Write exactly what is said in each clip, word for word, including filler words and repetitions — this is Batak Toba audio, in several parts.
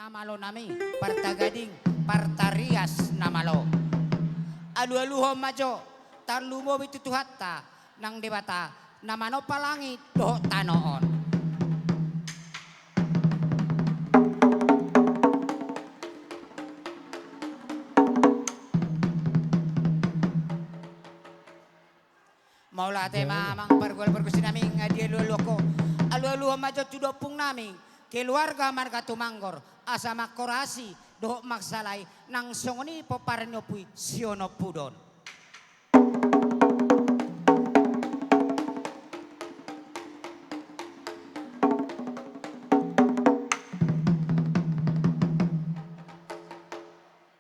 Na malo nami, partagading, partarias na malo. Alualuhon ma jo, tarlumobi tu Tuhanta, nang Debata, na manompa langit dohot tano on. Mauliate ma amang pargual pargonsi nami, nga dialualuhon ho. Alualuhon ma jo tu ompung nami, keluarga marga Tumanggor, asa manghorasi dohot mansalai, nang songon i pomparan ni ompu i, sionompuhon.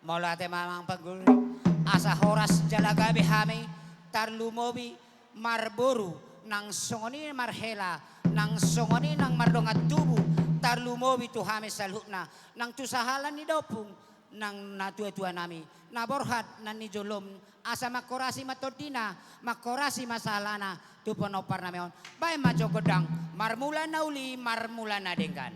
Mauliate ma amang pargual, asa horas jala gabe hami, tarlumobi marboru, nang songon i marhela, nang songon i nang mardongan tubu, tarlumobi tu hami saluhutna, nang tu sahala ni ompung, nang natuatua nami, na borhat nang ni jolom, asa manghorasi ma tondina, manghorasi ma sahalana, tu pomparan nami on, baen ma jo gondang, marmula na uli, marmula na denggan.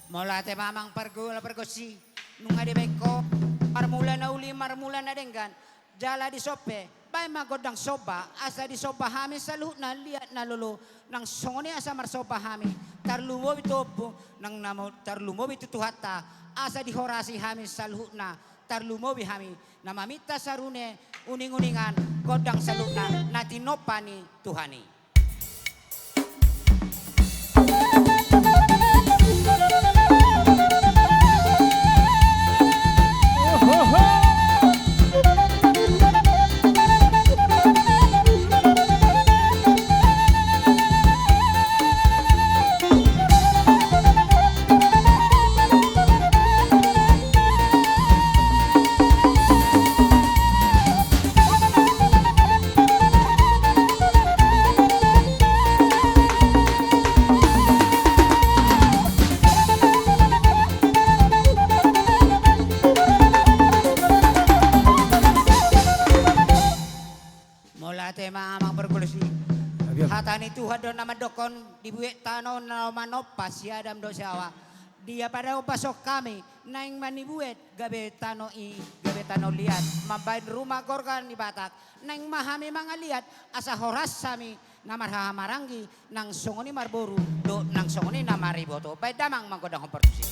Mauliate ma amang pargual pargonsi, nunga dibaen ho, marmula na uli, marmula na denggan. Jala dison pe, baen ma gondang somba, asa disomba hami saluhutna liat na lolo, nang songon i asa marsomba hami, tarlumobi tu ompung, nang na mo-, tarlumobi tu Tuhanta, asa dihorasi hami saluhutna, tarlumobi hami, na maminta sarune, uninguningan, gondang saluhutna, na tinompa ni Tuhan i. Mauliate ma amang pargonsi. Hata ni Tuhan do na mandokkon, dibuat tano na manompa si Adam dohot si Hawa. Dia pada ombas on hami, naeng ma nibuat gabe tano i, gabe tano liat, mambaen ruma gorga ni Batak, naeng ma hami mangaliat, asa horas hami, na marhahamaranggi, nang songon i marboru, dohot nang songon i na mariboto, baen damang manggondangkon pargonsi.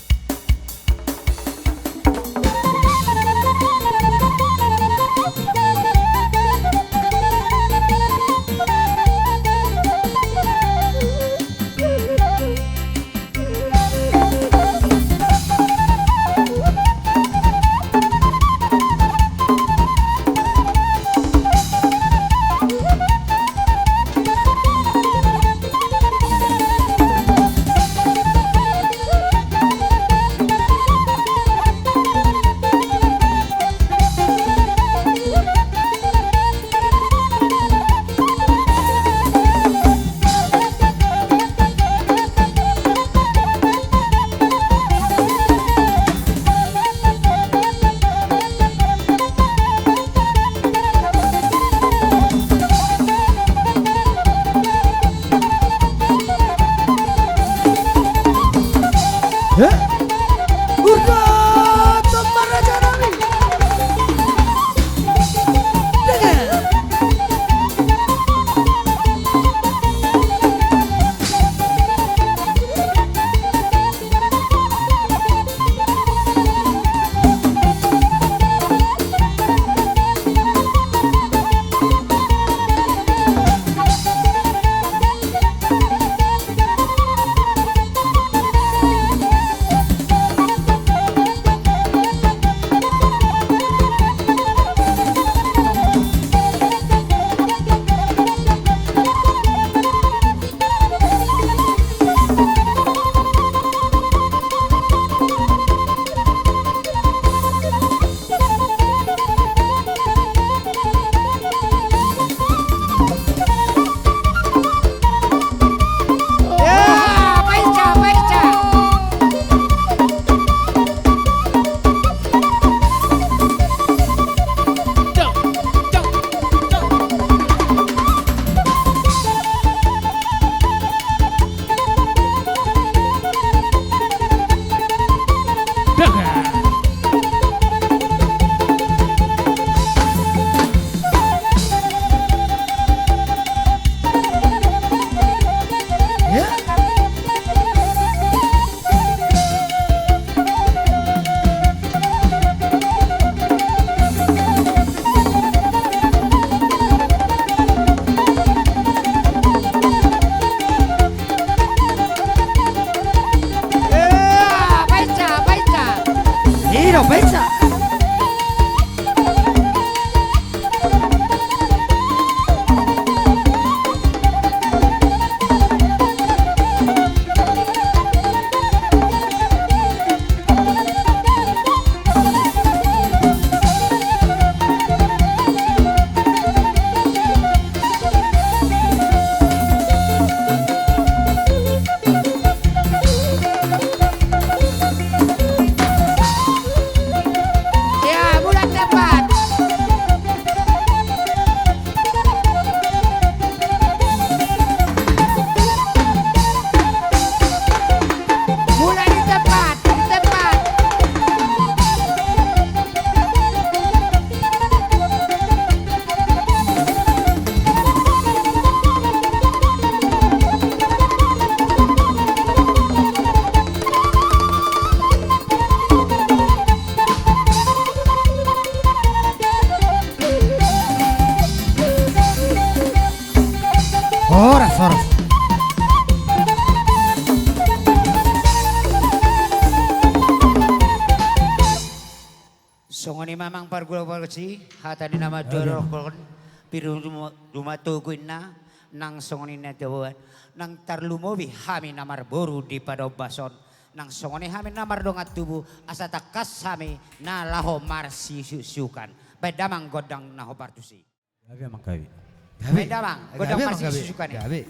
Amang pargual pargonsi, hata ni na martua dohonon, pir ni ruma, ruma togu inna, nang songon i na taboan, nang tarlumobi hami na marboru di Padombas on, nang songon i hami na mardongan tubu, asa tangkas hami na laho marsisusukan. Baen damang gondang na hombar tusi. Gabe amang, gabe. Gabe. Baen damang, gondang marsisusukan i. Gabe.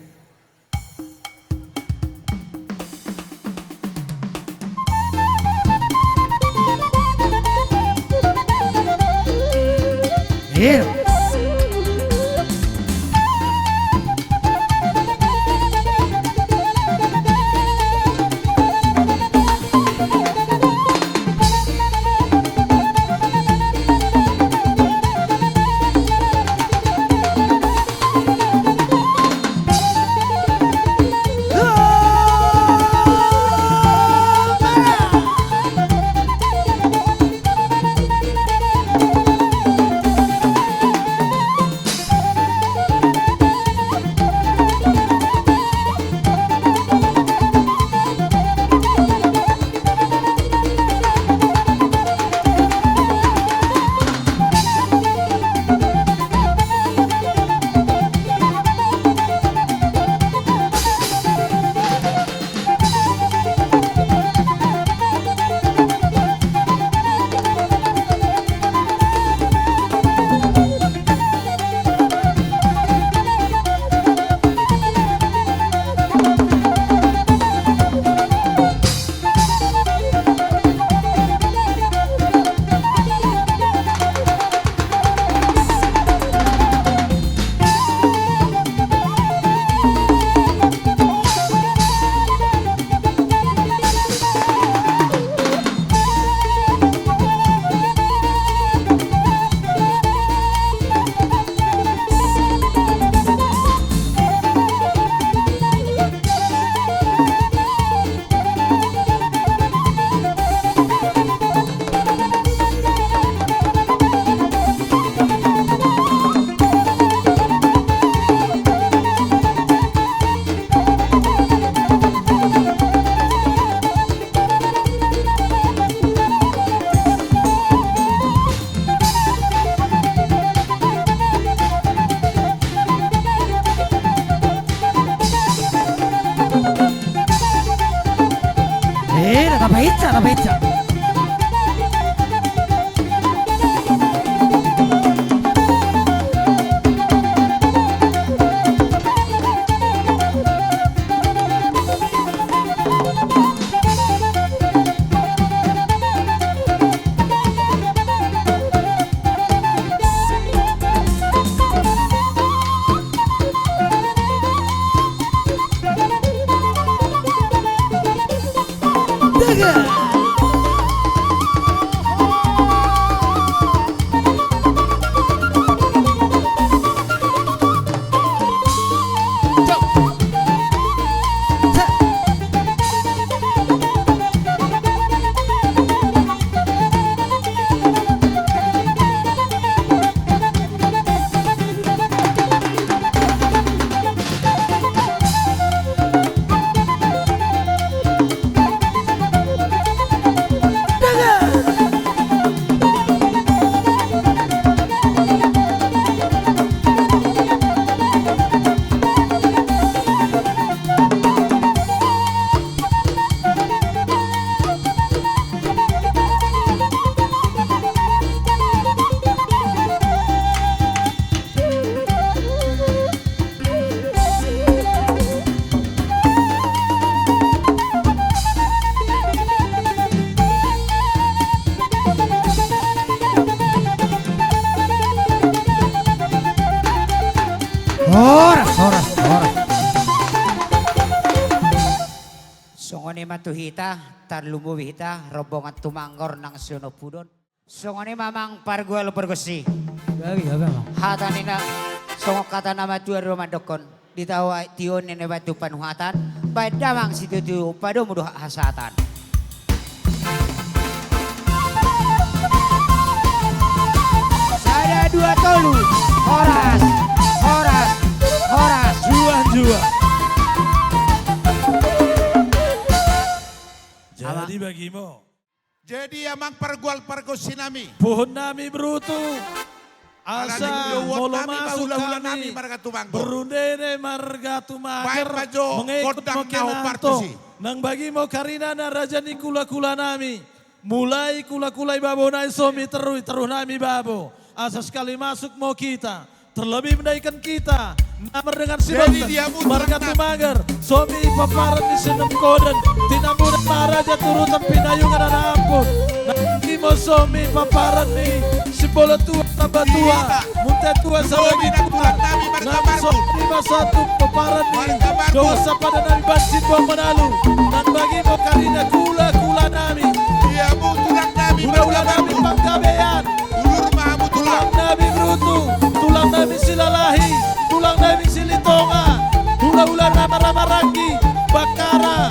Eh, na tapahinsa, tapahinsa. Horas, horas, horas. Songon i ma tu hita, tarlumobi hita, rombongan Tumangor nang Sihohot Pudon. Songon i ma amang pargual pargonsi. Gabe, gabe amang. Hata ni na, songon hata ni na matua do mandokkon. Di taon, tiop ni na batu panuhatan, baen damang situtu padomu dohot hasahatan. Sada, dua, tolu. Horas, horas, horas. Juan, juan. Jadi bagimu. Jadi amang pargual pargonsi nami, pohon nami brutu, asa molo masuk hami marga Tumanggur, berundene marga Tumanggur, baen ma jo mengikut gondang na hombar tusi. Nang bagimo karinana raja ni kula-kula nami. Mulai kula-kula i babo nai somi terru i terru nami babo. Asa sekali masuk mo kita. Terlebih mendaikan kita na mardengan si bonten marga Tumanggur, somi paparan ni Sinem Koden, tinambunan maharaja turutan pinayungan anak ampun. Nang bagimo somi paparan ni Simbolo Tua Tambatua, Munte Tua Saragitua. Nang somi ma satu paparan ni dongan sapada nami Bansin Boang Manalu. Nang bagimo karina kula-kula nami, hula-hula nami Panggabean. Tulang nami Brutu, tulang nami Silalahi, tulang nami Silitonga, hula-hula nami Maranggi, Bakkara,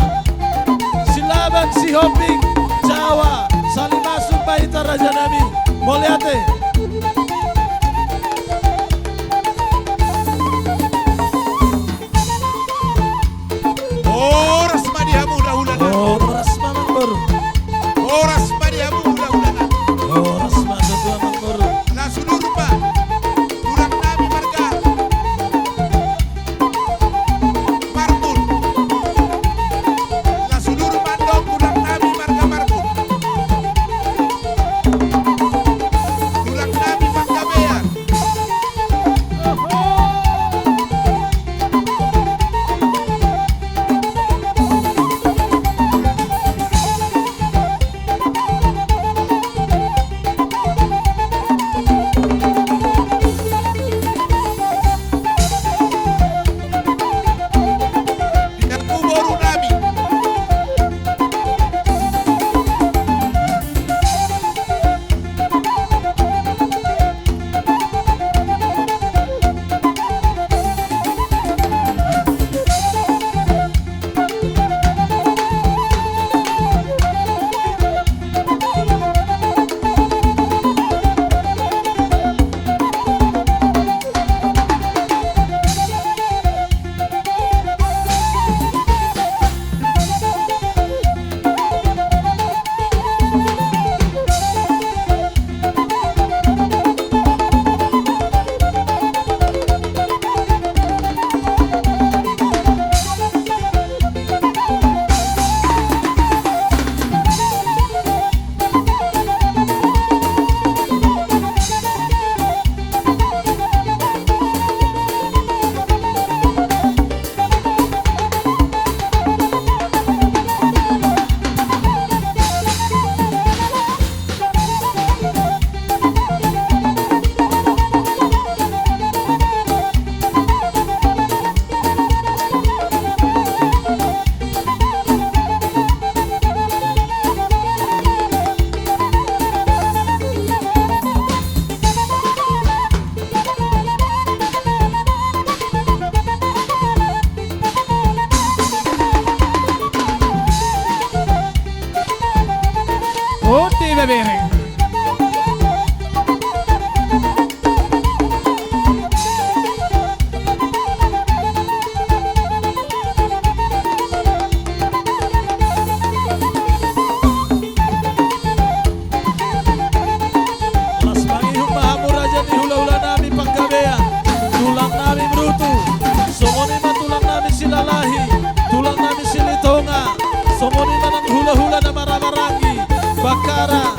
Silaban, Sihombing, Jawa, sali masuk ma hita raja nami. Mauliate. Horas ma di hamu hula-hula nami. Horas ma amangboru. Horas ma di hamu hula-hula nami. Horas ma tutu amangboru. Las ulur ma tulang nami marga Marbun. Las ulur ma tulang nami marga Marbun. Tulang nami Panggabean. Oti bebereng. Las mangihut ma hamu raja ni hula-hula nami Panggabean, tulang nami Brutu, songon i ma tulang nami Silalahi, tulang nami Silitonga, songon i ma nang hula-hula na Maranggi, Bakkara,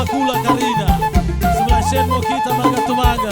Kula Karina. Sebelah sen mo kita marga Tumaga.